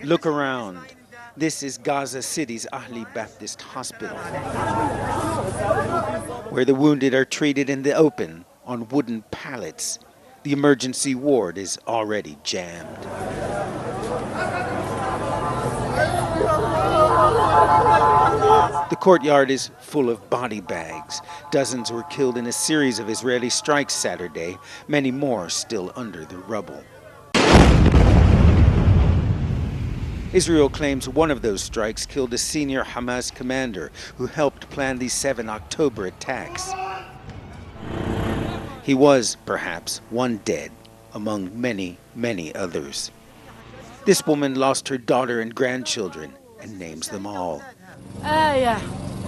Look around. This is Gaza City's Ahli Baptist Hospital, where the wounded are treated in the open on wooden pallets. The emergency ward is already jammed. The courtyard is full of body bags. Dozens were killed in a series of Israeli strikes Saturday, many more still under the rubble. Israel claims one of those strikes killed a senior Hamas commander who helped plan the 7 October attacks. He was, perhaps, one dead among many, many others. This woman lost her daughter and grandchildren and names them all. آية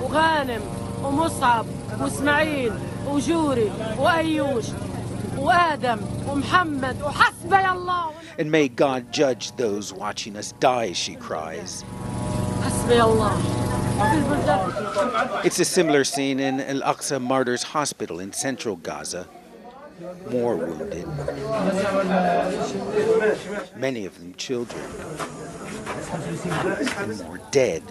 وغانم ومصعب واسماعيل وجوري وأيوش وآدم ومحمد وحسبي الله And may God judge those watching us die, she cries. حسبي الله في البلدان. It's a similar scene in Al Aqsa Martyrs Hospital in central Gaza. More wounded, many of them children, and more dead,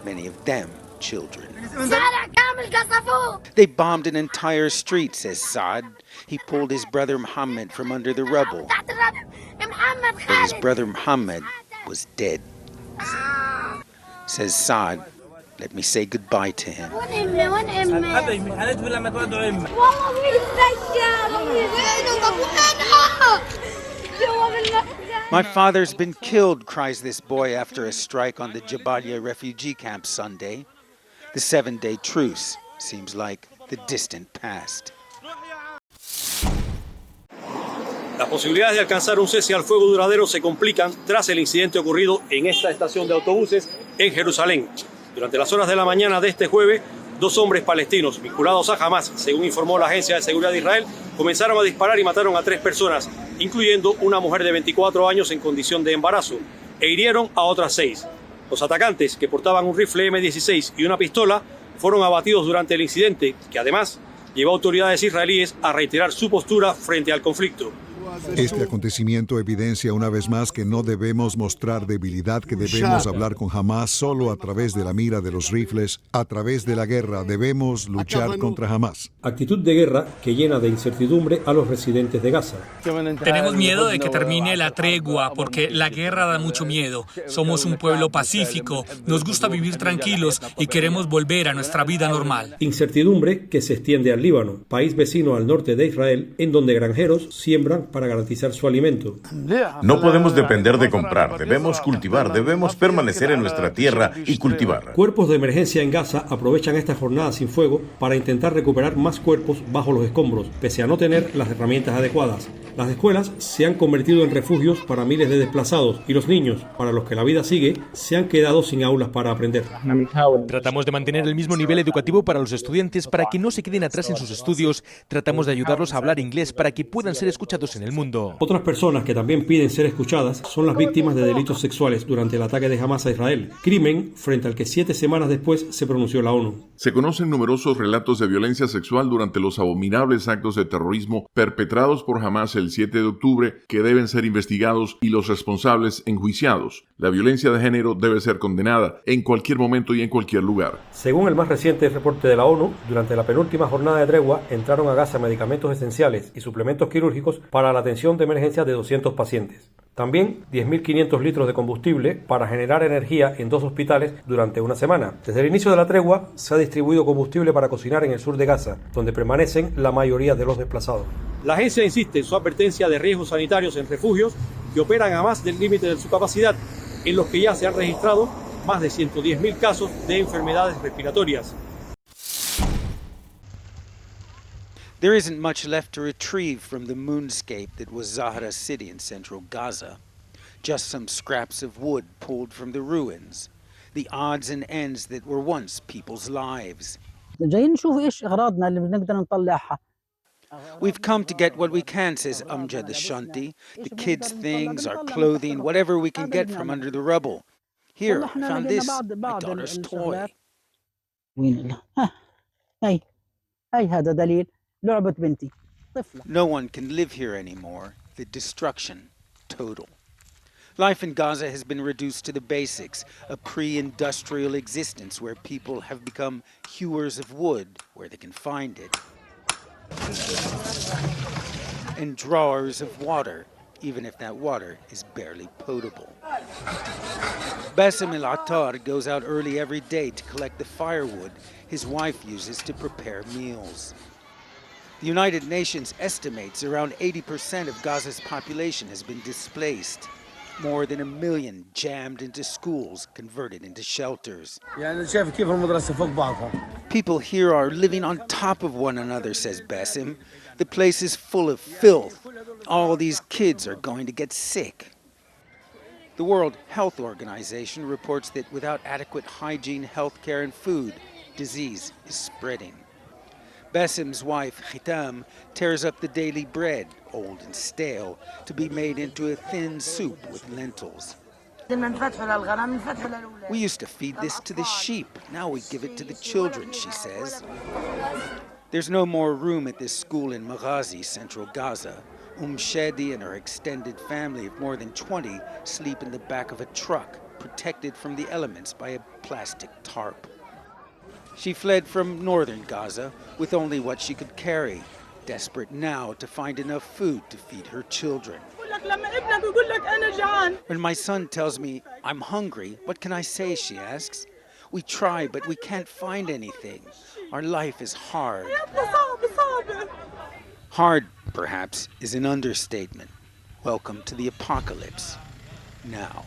many of them children. شارع كامل قصفوه. They bombed an entire street, says Saad. He pulled his brother Muhammad from under the rubble. تحت الرمل محمد But his خالد. brother Muhammad was dead. Says Saad, let me say goodbye to him. وين امي؟ وين امي؟ والله بيتفجر. وينه؟ طب وينه؟ جوا بالمخزن. My father's been killed, cries this boy after a strike on the Jabalia refugee camp Sunday. The 7-day truce seems like the distant past. Las posibilidades de alcanzar un cese al fuego duradero se complican tras el incidente ocurrido en esta estación de autobuses en Jerusalén. Durante las horas de la mañana de este jueves, dos hombres palestinos vinculados a Hamas, según informó la Agencia de Seguridad de Israel, comenzaron a disparar y mataron a tres personas, incluyendo una mujer de 24 años en condición de embarazo, e hirieron a otras 6. Los atacantes, que portaban un rifle M16 y una pistola, fueron abatidos durante el incidente, que además llevó a autoridades israelíes a reiterar su postura frente al conflicto. Este acontecimiento evidencia una vez más que no debemos mostrar debilidad, que debemos hablar con Hamas solo a través de la mira de los rifles, a través de la guerra. Debemos luchar contra Hamas. Actitud de guerra que llena de incertidumbre a los residentes de Gaza. Tenemos miedo de que termine la tregua porque la guerra da mucho miedo. Somos un pueblo pacífico, nos gusta vivir tranquilos y queremos volver a nuestra vida normal. Incertidumbre que se extiende al Líbano, país vecino al norte de Israel, en donde granjeros siembran para garantizar su alimento. No podemos depender de comprar, debemos cultivar, debemos permanecer en nuestra tierra y cultivar. Cuerpos de emergencia en Gaza aprovechan esta jornada sin fuego para intentar recuperar más cuerpos bajo los escombros, pese a no tener las herramientas adecuadas. Las escuelas se han convertido en refugios para miles de desplazados y los niños, para los que la vida sigue, se han quedado sin aulas para aprender. Tratamos de mantener el mismo nivel educativo para los estudiantes para que no se queden atrás en sus estudios. Tratamos de ayudarlos a hablar inglés para que puedan ser escuchados en el mundo. Otras personas que también piden ser escuchadas son las víctimas de delitos sexuales durante el ataque de Hamas a Israel, crimen frente al que 7 semanas después se pronunció la ONU. Se conocen numerosos relatos de violencia sexual durante los abominables actos de terrorismo perpetrados por Hamas el 7 de octubre que deben ser investigados y los responsables enjuiciados. La violencia de género debe ser condenada en cualquier momento y en cualquier lugar. Según el más reciente reporte de la ONU, durante la penúltima jornada de tregua entraron a Gaza medicamentos esenciales y suplementos quirúrgicos para la atención de emergencia de 200 pacientes. También 10.500 litros de combustible para generar energía en 2 hospitales durante una semana. Desde el inicio de la tregua se ha distribuido combustible para cocinar en el sur de Gaza, donde permanecen la mayoría de los desplazados. La agencia insiste en su advertencia de riesgos sanitarios en refugios que operan a más del límite de su capacidad, en los que ya se han registrado más de 110.000 casos de enfermedades respiratorias. There isn't much left to retrieve from the moonscape that was Zahra City in central Gaza. Just some scraps of wood pulled from the ruins, the odds and ends that were once people's lives. جايين نشوف ايش اغراضنا اللي بنقدر نطلعها. We've come to get what we can, says Amjad Ashanti. The kids' things, our clothing, whatever we can get from under the rubble. Here, I found this, my daughter's toy. وين ها هي هي هذا دليل لعبة بنتي طفلة. No one can live here anymore. The destruction total. Life in Gaza has been reduced to the basics, a pre-industrial existence where people have become hewers of wood where they can find it, and drawers of water, even if that water is barely potable. Bassem El Attar goes out early every day to collect the firewood his wife uses to prepare meals. The United Nations estimates around 80% of Gaza's population has been displaced. More than a million jammed into schools, converted into shelters. People here are living on top of one another, says Bessim. The place is full of filth. All these kids are going to get sick. The World Health Organization reports that without adequate hygiene, health care, and food, disease is spreading. Bessim's wife, Khitam, tears up the daily bread, old and stale, to be made into a thin soup with lentils. We used to feed this to the sheep. Now we give it to the children, she says. There's no more room at this school in Maghazi, central Gaza. Shadi and her extended family of more than 20 sleep in the back of a truck, protected from the elements by a plastic tarp. She fled from northern Gaza with only what she could carry, desperate now to find enough food to feed her children. When my son tells me, I'm hungry, what can I say, she asks. We try, but we can't find anything. Our life is hard. Hard, perhaps, is an understatement. Welcome to the apocalypse. Now.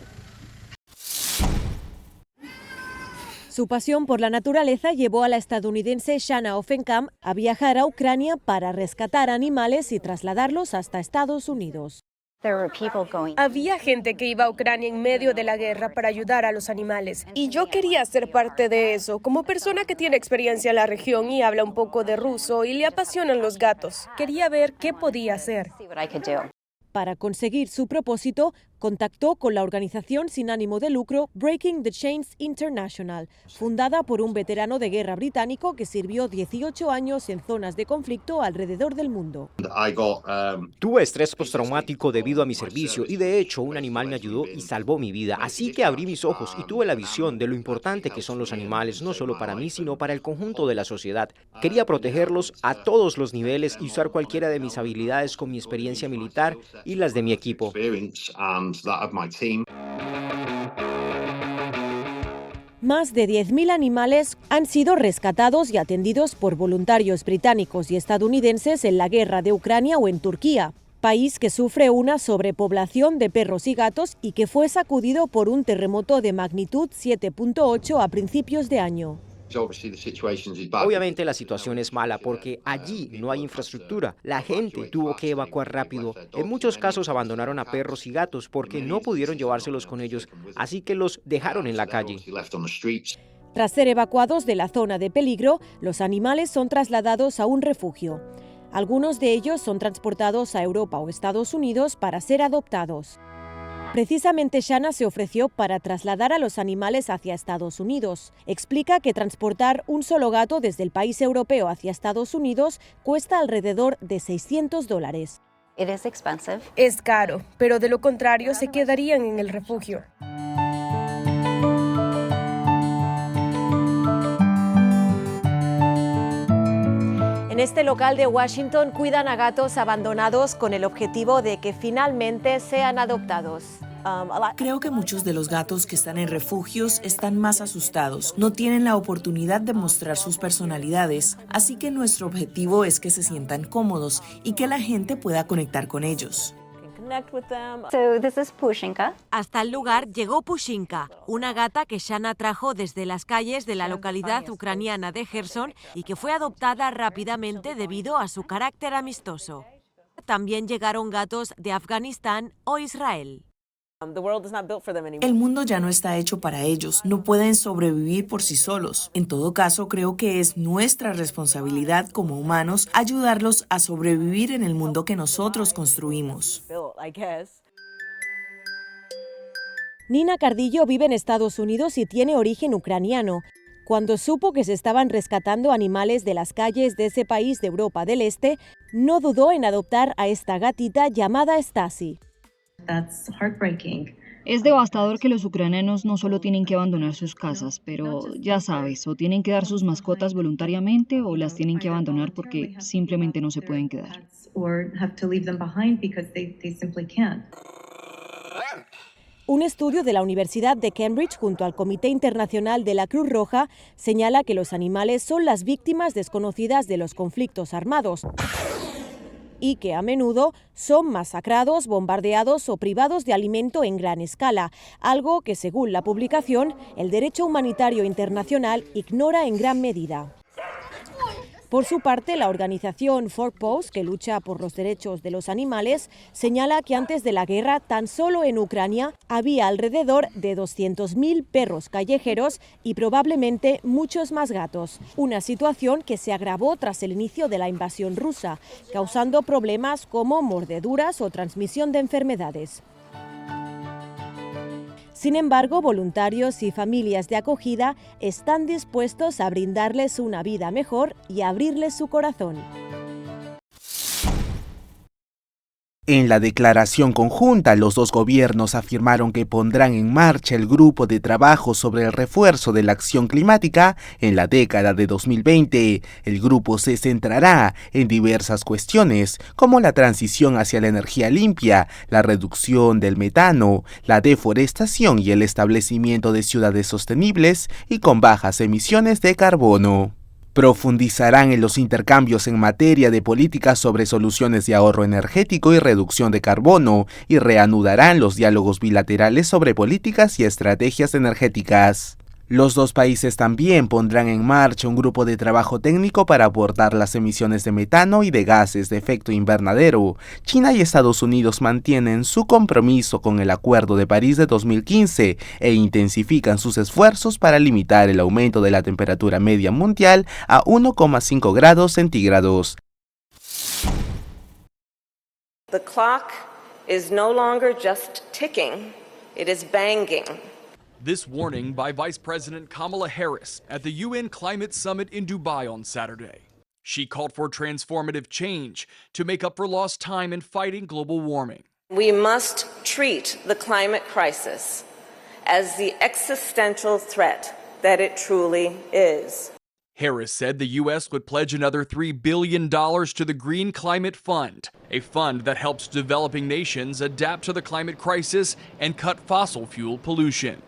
Su pasión por la naturaleza llevó a la estadounidense Shanna Offenkamp a viajar a Ucrania para rescatar animales y trasladarlos hasta Estados Unidos. Había gente que iba a Ucrania en medio de la guerra para ayudar a los animales y yo quería ser parte de eso, como persona que tiene experiencia en la región y habla un poco de ruso y le apasionan los gatos. Quería ver qué podía hacer. Para conseguir su propósito, contactó con la organización sin ánimo de lucro Breaking the Chains International, fundada por un veterano de guerra británico que sirvió 18 años en zonas de conflicto alrededor del mundo. Tuve estrés postraumático debido a mi servicio y de hecho un animal me ayudó y salvó mi vida. Así que abrí mis ojos y tuve la visión de lo importante que son los animales, no solo para mí, sino para el conjunto de la sociedad. Quería protegerlos a todos los niveles y usar cualquiera de mis habilidades con mi experiencia militar y las de mi equipo. Más de 10.000 animales han sido rescatados y atendidos por voluntarios británicos y estadounidenses en la guerra de Ucrania o en Turquía, país que sufre una sobrepoblación de perros y gatos y que fue sacudido por un terremoto de magnitud 7.8 a principios de año. Obviamente la situación es mala porque allí no hay infraestructura. La gente tuvo que evacuar rápido. En muchos casos abandonaron a perros y gatos porque no pudieron llevárselos con ellos, así que los dejaron en la calle. Tras ser evacuados de la zona de peligro, los animales son trasladados a un refugio. Algunos de ellos son transportados a Europa o Estados Unidos para ser adoptados. Precisamente Shanna se ofreció para trasladar a los animales hacia Estados Unidos. Explica que transportar un solo gato desde el país europeo hacia Estados Unidos cuesta alrededor de 600 dólares. Es caro, pero de lo contrario se quedarían en el refugio. En este local de Washington cuidan a gatos abandonados con el objetivo de que finalmente sean adoptados. Creo que muchos de los gatos que están en refugios están más asustados, no tienen la oportunidad de mostrar sus personalidades, así que nuestro objetivo es que se sientan cómodos y que la gente pueda conectar con ellos. Hasta el lugar llegó Pushinka, una gata que Shana trajo desde las calles de la localidad ucraniana de Gerson y que fue adoptada rápidamente debido a su carácter amistoso. También llegaron gatos de Afganistán o Israel. El mundo ya no está hecho para ellos, no pueden sobrevivir por sí solos. En todo caso, creo que es nuestra responsabilidad como humanos ayudarlos a sobrevivir en el mundo que nosotros construimos. Nina Cardillo vive en Estados Unidos y tiene origen ucraniano. Cuando supo que se estaban rescatando animales de las calles de ese país de Europa del Este, no dudó en adoptar a esta gatita llamada Stasi. Es devastador que los ucranianos no solo tienen que abandonar sus casas, pero ya sabes, o tienen que dar sus mascotas voluntariamente o las tienen que abandonar porque simplemente no se pueden quedar. Un estudio de la Universidad de Cambridge junto al Comité Internacional de la Cruz Roja señala que los animales son las víctimas desconocidas de los conflictos armados y que a menudo son masacrados, bombardeados o privados de alimento en gran escala, algo que, según la publicación, el derecho humanitario internacional ignora en gran medida. Por su parte, la organización Four Paws, que lucha por los derechos de los animales, señala que antes de la guerra, tan solo en Ucrania había alrededor de 200.000 perros callejeros y probablemente muchos más gatos. Una situación que se agravó tras el inicio de la invasión rusa, causando problemas como mordeduras o transmisión de enfermedades. Sin embargo, voluntarios y familias de acogida están dispuestos a brindarles una vida mejor y a abrirles su corazón. En la declaración conjunta, los dos gobiernos afirmaron que pondrán en marcha el grupo de trabajo sobre el refuerzo de la acción climática en la década de 2020. El grupo se centrará en diversas cuestiones, como la transición hacia la energía limpia, la reducción del metano, la deforestación y el establecimiento de ciudades sostenibles y con bajas emisiones de carbono. Profundizarán en los intercambios en materia de políticas sobre soluciones de ahorro energético y reducción de carbono y reanudarán los diálogos bilaterales sobre políticas y estrategias energéticas. Los dos países también pondrán en marcha un grupo de trabajo técnico para abordar las emisiones de metano y de gases de efecto invernadero. China y Estados Unidos mantienen su compromiso con el Acuerdo de París de 2015 e intensifican sus esfuerzos para limitar el aumento de la temperatura media mundial a 1,5 grados centígrados. The clock is no longer just ticking, it is banging. This warning by Vice President Kamala Harris at the UN Climate Summit in Dubai on Saturday. She called for transformative change to make up for lost time in fighting global warming. We must treat the climate crisis as the existential threat that it truly is. Harris said the U.S. would pledge another $3 billion to the Green Climate Fund, a fund that helps developing nations adapt to the climate crisis and cut fossil fuel pollution.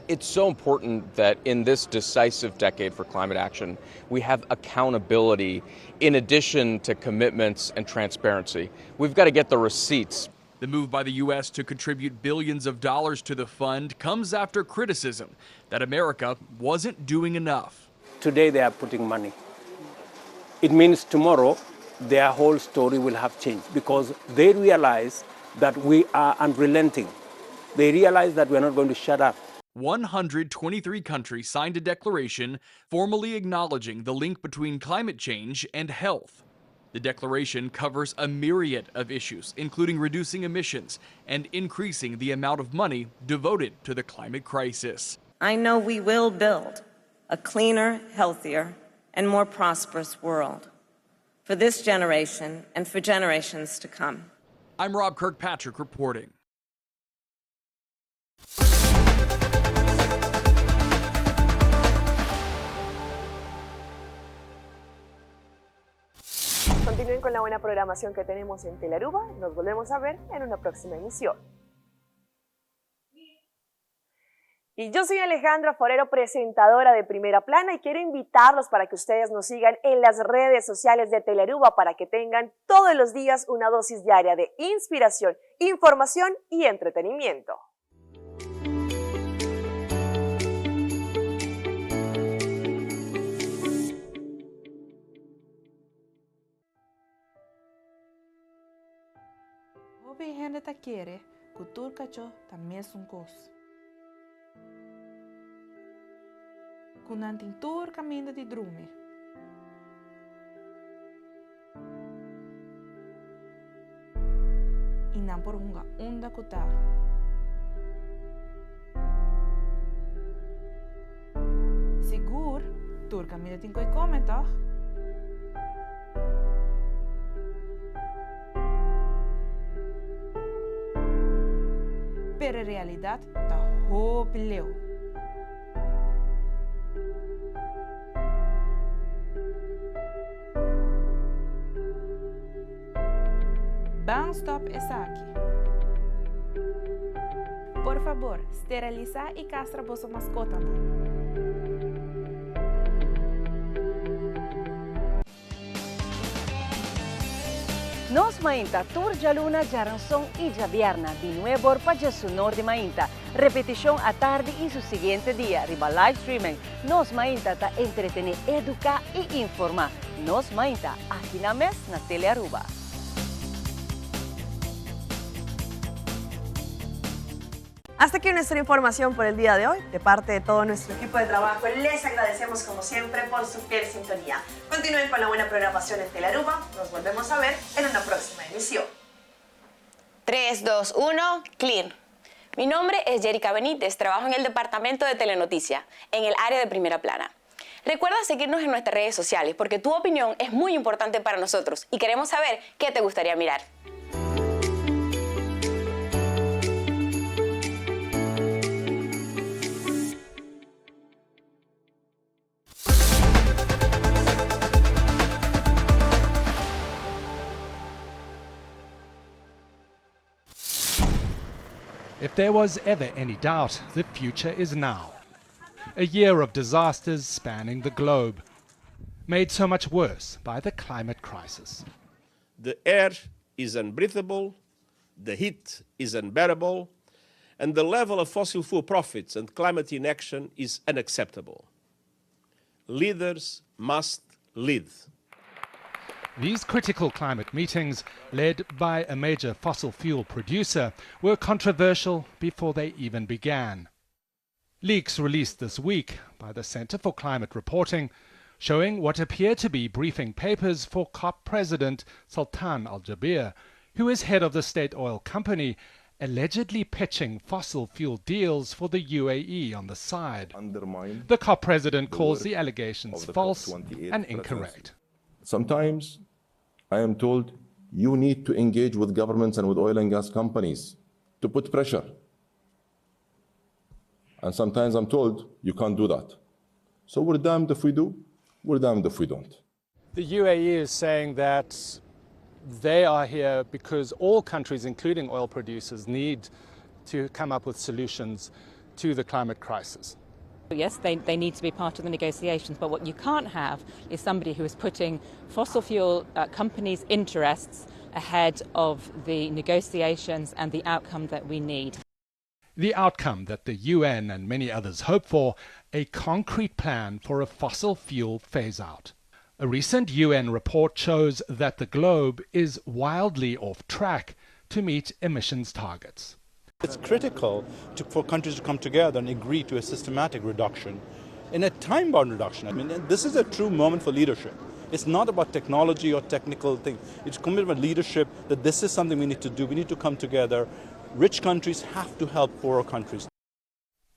It's so important that in this decisive decade for climate action, we have accountability in addition to commitments and transparency. We've got to get the receipts. The move by the U.S. to contribute billions of dollars to the fund comes after criticism that America wasn't doing enough. Today they are putting money. It means tomorrow their whole story will have changed because they realize that we are unrelenting. They realize that we are not going to shut up. 123 countries signed a declaration formally acknowledging the link between climate change and health. The declaration covers a myriad of issues, including reducing emissions and increasing the amount of money devoted to the climate crisis. I know we will build a cleaner, healthier, and more prosperous world for this generation and for generations to come. I'm Rob Kirkpatrick reporting. Continúen con la buena programación que tenemos en Telaruba. Nos volvemos a ver en una próxima emisión. Y yo soy Alejandra Forero, presentadora de Primera Plana, y quiero invitarlos para que ustedes nos sigan en las redes sociales de Telearuba para que tengan todos los días una dosis diaria de inspiración, información y entretenimiento. Hopi hende ta kere ku tur kachó ta mesun kos. Ku nan tin tur kaminda di drumi. I nan por hunga unda ku ta. Sigur, tur kaminda tin ku e kome, tòg? Pero e realidat ta hopi leu. Ban stòp esaki. Por fabor, steralisá i kastra boso maskotanan. Nos Mainta tur djaluna, djaranson i djabièrna di nuebor pa djesunor di mainta. Repetishon atardi i su siguiente dia riba live streaming. Nos Mainta ta entretené, eduká i informá. Nos Mainta, aki na mes na Telearuba. Hasta aquí nuestra información por el día de hoy. De parte de todo nuestro equipo de trabajo, les agradecemos como siempre por su fiel sintonía. Continúen con la buena programación en Telaruba. Nos volvemos a ver en una próxima emisión. 3, 2, 1, clean. Mi nombre es Jerica Benítez, trabajo en el departamento de Telenoticia, en el área de primera plana. Recuerda seguirnos en nuestras redes sociales porque tu opinión es muy importante para nosotros y queremos saber qué te gustaría mirar. If there was ever any doubt, the future is now. A year of disasters spanning the globe, made so much worse by the climate crisis. The air is unbreathable, the heat is unbearable, and the level of fossil fuel profits and climate inaction is unacceptable. Leaders must lead. These critical climate meetings, led by a major fossil fuel producer, were controversial before they even began. Leaks released this week by the Center for Climate Reporting showing what appear to be briefing papers for COP President Sultan Al Jaber, who is head of the state oil company, allegedly pitching fossil fuel deals for the UAE on the side. Undermine the COP president the calls work the allegations of the false COP28 and incorrect. Sometimes I am told you need to engage with governments and with oil and gas companies to put pressure. And sometimes I'm told you can't do that. So we're damned if we do, we're damned if we don't. The UAE is saying that they are here because all countries, including oil producers, need to come up with solutions to the climate crisis. Yes, they, they need to be part of the negotiations, but what you can't have is somebody who is putting fossil fuel uh, companies' interests ahead of the negotiations and the outcome that we need. The outcome that the UN and many others hope for a concrete plan for a fossil fuel phase out. A recent UN report shows that the globe is wildly off track to meet emissions targets. It's critical to, for countries to come together and agree to a systematic reduction in a time bound reduction. I mean, this is a true moment for leadership. It's not about technology or technical things. It's commitment leadership that this is something we need to do. We need to come together. Rich countries have to help poorer countries.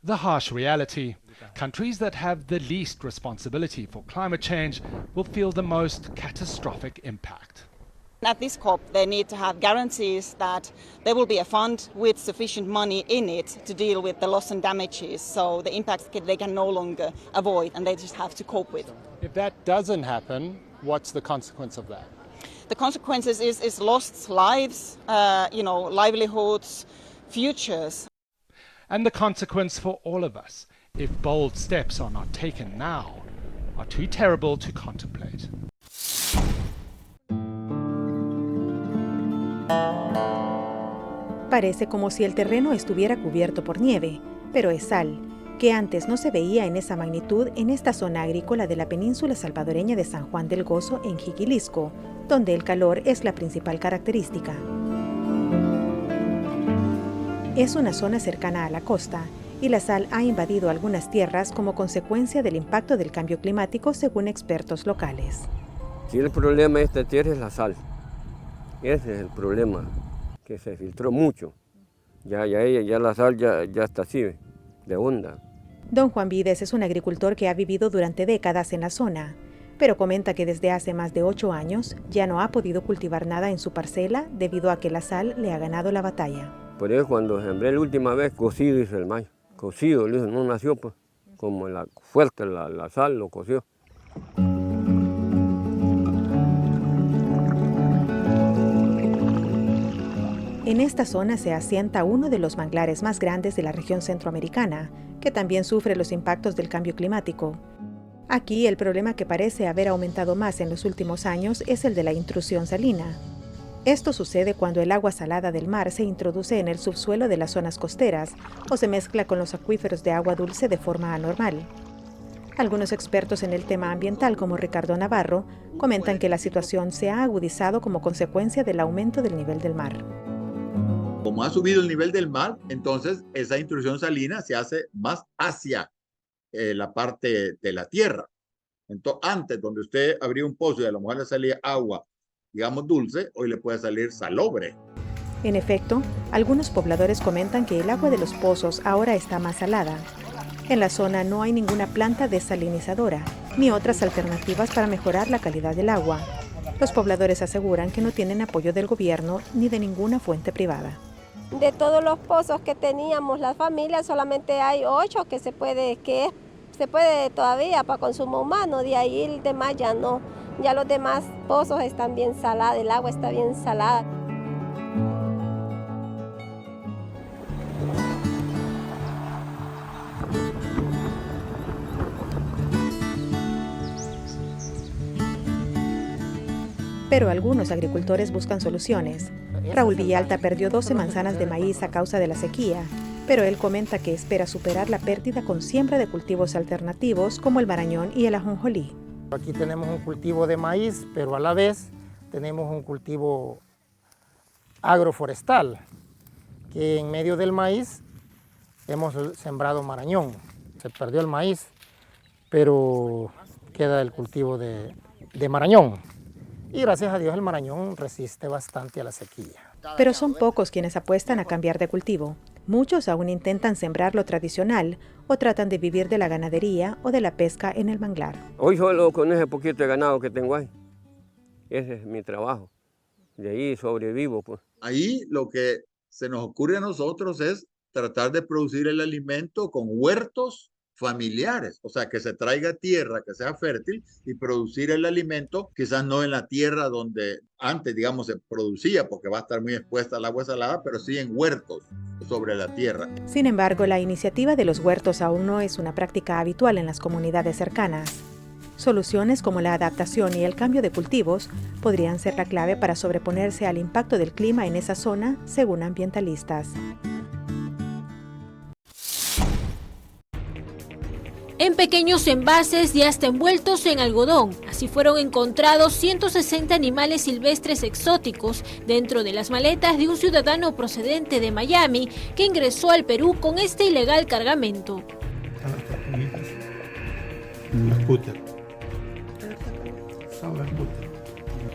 The harsh reality countries that have the least responsibility for climate change will feel the most catastrophic impact. At this COP, they need to have guarantees that there will be a fund with sufficient money in it to deal with the loss and damages, so the impacts they can no longer avoid and they just have to cope with. If that doesn't happen, what's the consequence of that? The consequences is, is lost lives, uh, you know, livelihoods, futures. And the consequence for all of us, if bold steps are not taken now, are too terrible to contemplate. Parece como si el terreno estuviera cubierto por nieve, pero es sal, que antes no se veía en esa magnitud en esta zona agrícola de la península salvadoreña de San Juan del Gozo en Jiquilisco, donde el calor es la principal característica. Es una zona cercana a la costa y la sal ha invadido algunas tierras como consecuencia del impacto del cambio climático según expertos locales. Sí, el problema de esta tierra es la sal. Ese es el problema, que se filtró mucho. Ya, ya, ya la sal ya, ya está así, de onda. Don Juan Vides es un agricultor que ha vivido durante décadas en la zona, pero comenta que desde hace más de ocho años ya no ha podido cultivar nada en su parcela debido a que la sal le ha ganado la batalla. Por eso cuando sembré la última vez, cocido hizo el maíz. Cocido, le no nació pues. Como la fuerte la, la sal lo coció. En esta zona se asienta uno de los manglares más grandes de la región centroamericana, que también sufre los impactos del cambio climático. Aquí el problema que parece haber aumentado más en los últimos años es el de la intrusión salina. Esto sucede cuando el agua salada del mar se introduce en el subsuelo de las zonas costeras o se mezcla con los acuíferos de agua dulce de forma anormal. Algunos expertos en el tema ambiental, como Ricardo Navarro, comentan que la situación se ha agudizado como consecuencia del aumento del nivel del mar. Como ha subido el nivel del mar, entonces esa intrusión salina se hace más hacia eh, la parte de la tierra. Entonces, antes, donde usted abría un pozo y a lo mejor le salía agua, digamos dulce, hoy le puede salir salobre. En efecto, algunos pobladores comentan que el agua de los pozos ahora está más salada. En la zona no hay ninguna planta desalinizadora, ni otras alternativas para mejorar la calidad del agua. Los pobladores aseguran que no tienen apoyo del gobierno ni de ninguna fuente privada. De todos los pozos que teníamos las familias, solamente hay ocho que se puede, que se puede todavía para consumo humano, de ahí el demás ya no. Ya los demás pozos están bien salados, el agua está bien salada. Pero algunos agricultores buscan soluciones. Raúl Villalta perdió 12 manzanas de maíz a causa de la sequía, pero él comenta que espera superar la pérdida con siembra de cultivos alternativos como el marañón y el ajonjolí. Aquí tenemos un cultivo de maíz, pero a la vez tenemos un cultivo agroforestal, que en medio del maíz hemos sembrado marañón. Se perdió el maíz, pero queda el cultivo de, de marañón. Y gracias a Dios el marañón resiste bastante a la sequía. Pero son pocos quienes apuestan a cambiar de cultivo. Muchos aún intentan sembrar lo tradicional o tratan de vivir de la ganadería o de la pesca en el manglar. Hoy solo con ese poquito de ganado que tengo ahí. Ese es mi trabajo. De ahí sobrevivo. Pues. Ahí lo que se nos ocurre a nosotros es tratar de producir el alimento con huertos familiares, o sea, que se traiga tierra que sea fértil y producir el alimento, quizás no en la tierra donde antes, digamos, se producía, porque va a estar muy expuesta al agua salada, pero sí en huertos sobre la tierra. Sin embargo, la iniciativa de los huertos aún no es una práctica habitual en las comunidades cercanas. Soluciones como la adaptación y el cambio de cultivos podrían ser la clave para sobreponerse al impacto del clima en esa zona, según ambientalistas. En pequeños envases y hasta envueltos en algodón. Así fueron encontrados 160 animales silvestres exóticos dentro de las maletas de un ciudadano procedente de Miami que ingresó al Perú con este ilegal cargamento.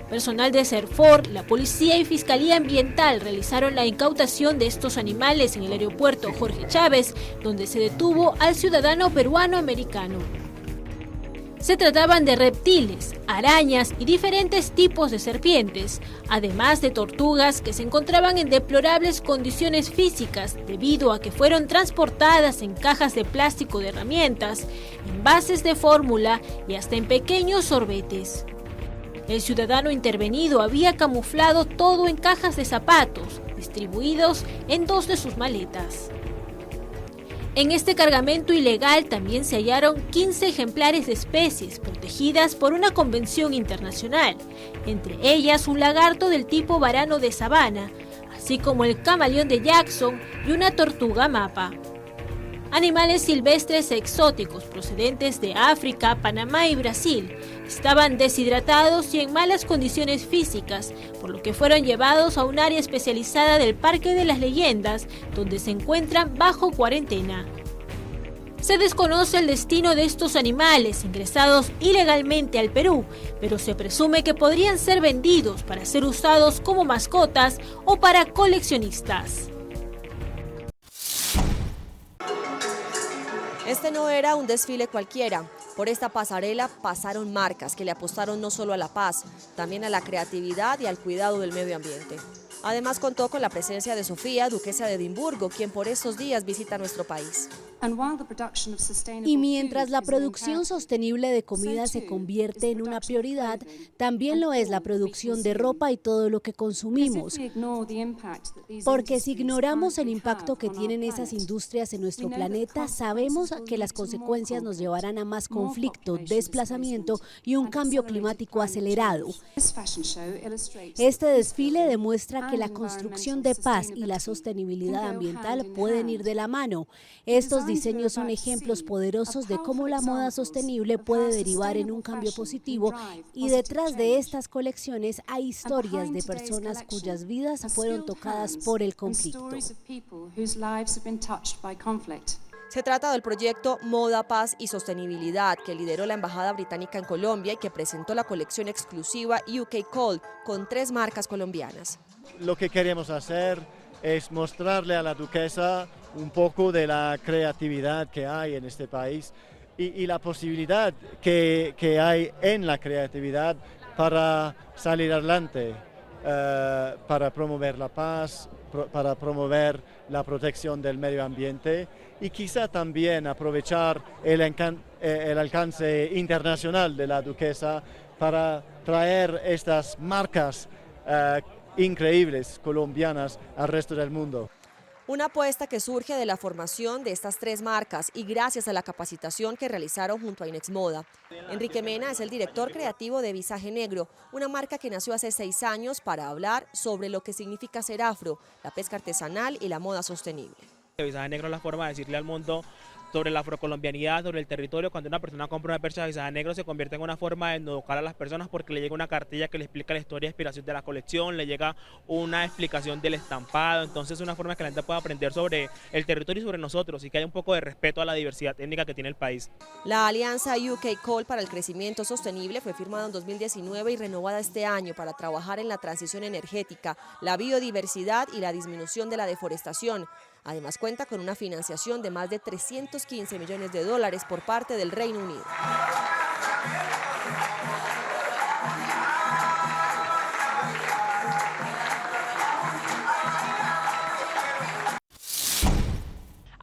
Personal de CERFOR, la Policía y Fiscalía Ambiental realizaron la incautación de estos animales en el aeropuerto Jorge Chávez, donde se detuvo al ciudadano peruano-americano. Se trataban de reptiles, arañas y diferentes tipos de serpientes, además de tortugas que se encontraban en deplorables condiciones físicas debido a que fueron transportadas en cajas de plástico de herramientas, envases de fórmula y hasta en pequeños sorbetes. El ciudadano intervenido había camuflado todo en cajas de zapatos, distribuidos en dos de sus maletas. En este cargamento ilegal también se hallaron 15 ejemplares de especies protegidas por una convención internacional, entre ellas un lagarto del tipo varano de sabana, así como el camaleón de Jackson y una tortuga mapa. Animales silvestres exóticos procedentes de África, Panamá y Brasil estaban deshidratados y en malas condiciones físicas, por lo que fueron llevados a un área especializada del Parque de las Leyendas, donde se encuentran bajo cuarentena. Se desconoce el destino de estos animales ingresados ilegalmente al Perú, pero se presume que podrían ser vendidos para ser usados como mascotas o para coleccionistas. Este no era un desfile cualquiera. Por esta pasarela pasaron marcas que le apostaron no solo a la paz, también a la creatividad y al cuidado del medio ambiente. Además contó con la presencia de Sofía, duquesa de Edimburgo, quien por estos días visita nuestro país. Y mientras la producción sostenible de comida se convierte en una prioridad, también lo es la producción de ropa y todo lo que consumimos. Porque si ignoramos el impacto que tienen esas industrias en nuestro planeta, sabemos que las consecuencias nos llevarán a más conflicto, desplazamiento y un cambio climático acelerado. Este desfile demuestra que la construcción de paz y la sostenibilidad ambiental pueden ir de la mano. Estos diseños son ejemplos poderosos de cómo la moda sostenible puede derivar en un cambio positivo y detrás de estas colecciones hay historias de personas cuyas vidas fueron tocadas por el conflicto. Se trata del proyecto Moda, Paz y Sostenibilidad que lideró la Embajada Británica en Colombia y que presentó la colección exclusiva UK Call con tres marcas colombianas. Lo que queremos hacer es mostrarle a la duquesa un poco de la creatividad que hay en este país y, y la posibilidad que, que, hay en la creatividad para salir adelante, uh, para promover la paz, pro, para promover la protección del medio ambiente y quizá también aprovechar el, el alcance internacional de la duquesa para traer estas marcas uh, increíbles colombianas al resto del mundo. Una apuesta que surge de la formación de estas tres marcas y gracias a la capacitación que realizaron junto a Inexmoda. Enrique Mena es el director creativo de Visaje Negro, una marca que nació hace seis años para hablar sobre lo que significa ser afro, la pesca artesanal y la moda sostenible. Visaje Negro es la forma de decirle al mundo sobre la afrocolombianidad, sobre el territorio. Cuando una persona compra una percha de visaje negro se convierte en una forma de educar a las personas porque le llega una cartilla que le explica la historia e inspiración de la colección, le llega una explicación del estampado, entonces es una forma que la gente pueda aprender sobre el territorio y sobre nosotros y que haya un poco de respeto a la diversidad étnica que tiene el país. La alianza UK Call para el crecimiento sostenible fue firmada en 2019 y renovada este año para trabajar en la transición energética, la biodiversidad y la disminución de la deforestación. Además cuenta con una financiación de más de 315 millones de dólares por parte del Reino Unido.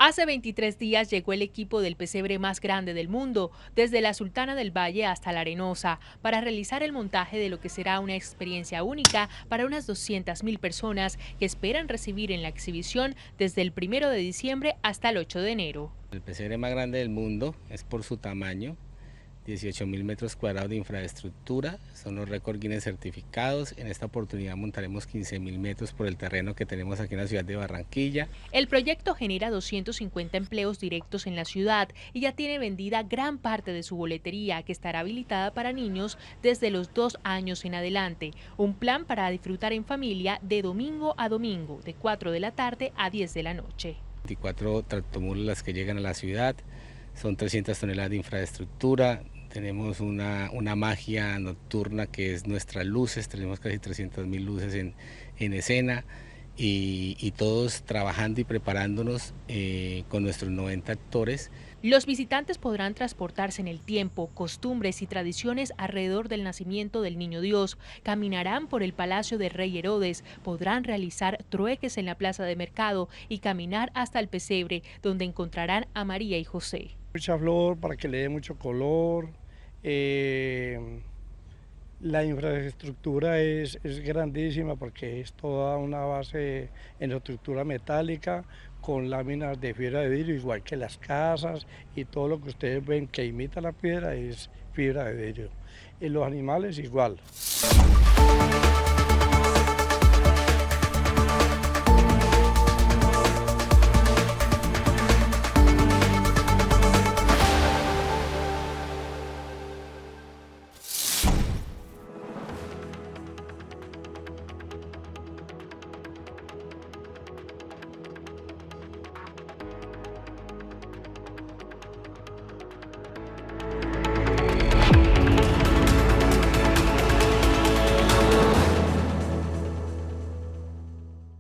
Hace 23 días llegó el equipo del pesebre más grande del mundo, desde la Sultana del Valle hasta la Arenosa, para realizar el montaje de lo que será una experiencia única para unas 200.000 personas que esperan recibir en la exhibición desde el 1 de diciembre hasta el 8 de enero. El pesebre más grande del mundo es por su tamaño, 18.000 metros cuadrados de infraestructura, son los récord Guinness certificados. En esta oportunidad montaremos 15.000 metros por el terreno que tenemos aquí en la ciudad de Barranquilla. El proyecto genera 250 empleos directos en la ciudad y ya tiene vendida gran parte de su boletería, que estará habilitada para niños desde los 2 años en adelante. Un plan para disfrutar en familia de domingo a domingo, de 4 de la tarde a 10 de la noche. 24 tractomulas las que llegan a la ciudad, son 300 toneladas de infraestructura, tenemos una, una magia nocturna que es nuestras luces, tenemos casi 300.000 luces en, en escena y, y, todos trabajando y preparándonos eh, con nuestros 90 actores. Los visitantes podrán transportarse en el tiempo, costumbres y tradiciones alrededor del nacimiento del Niño Dios, caminarán por el Palacio del Rey Herodes, podrán realizar trueques en la plaza de mercado y caminar hasta el pesebre, donde encontrarán a María y José. Mucha flor para que le dé mucho color. Eh, la infraestructura es, es, grandísima porque es toda una base en estructura metálica con láminas de fibra de vidrio, igual que las casas y todo lo que ustedes ven que imita la piedra es fibra de vidrio. Y los animales igual.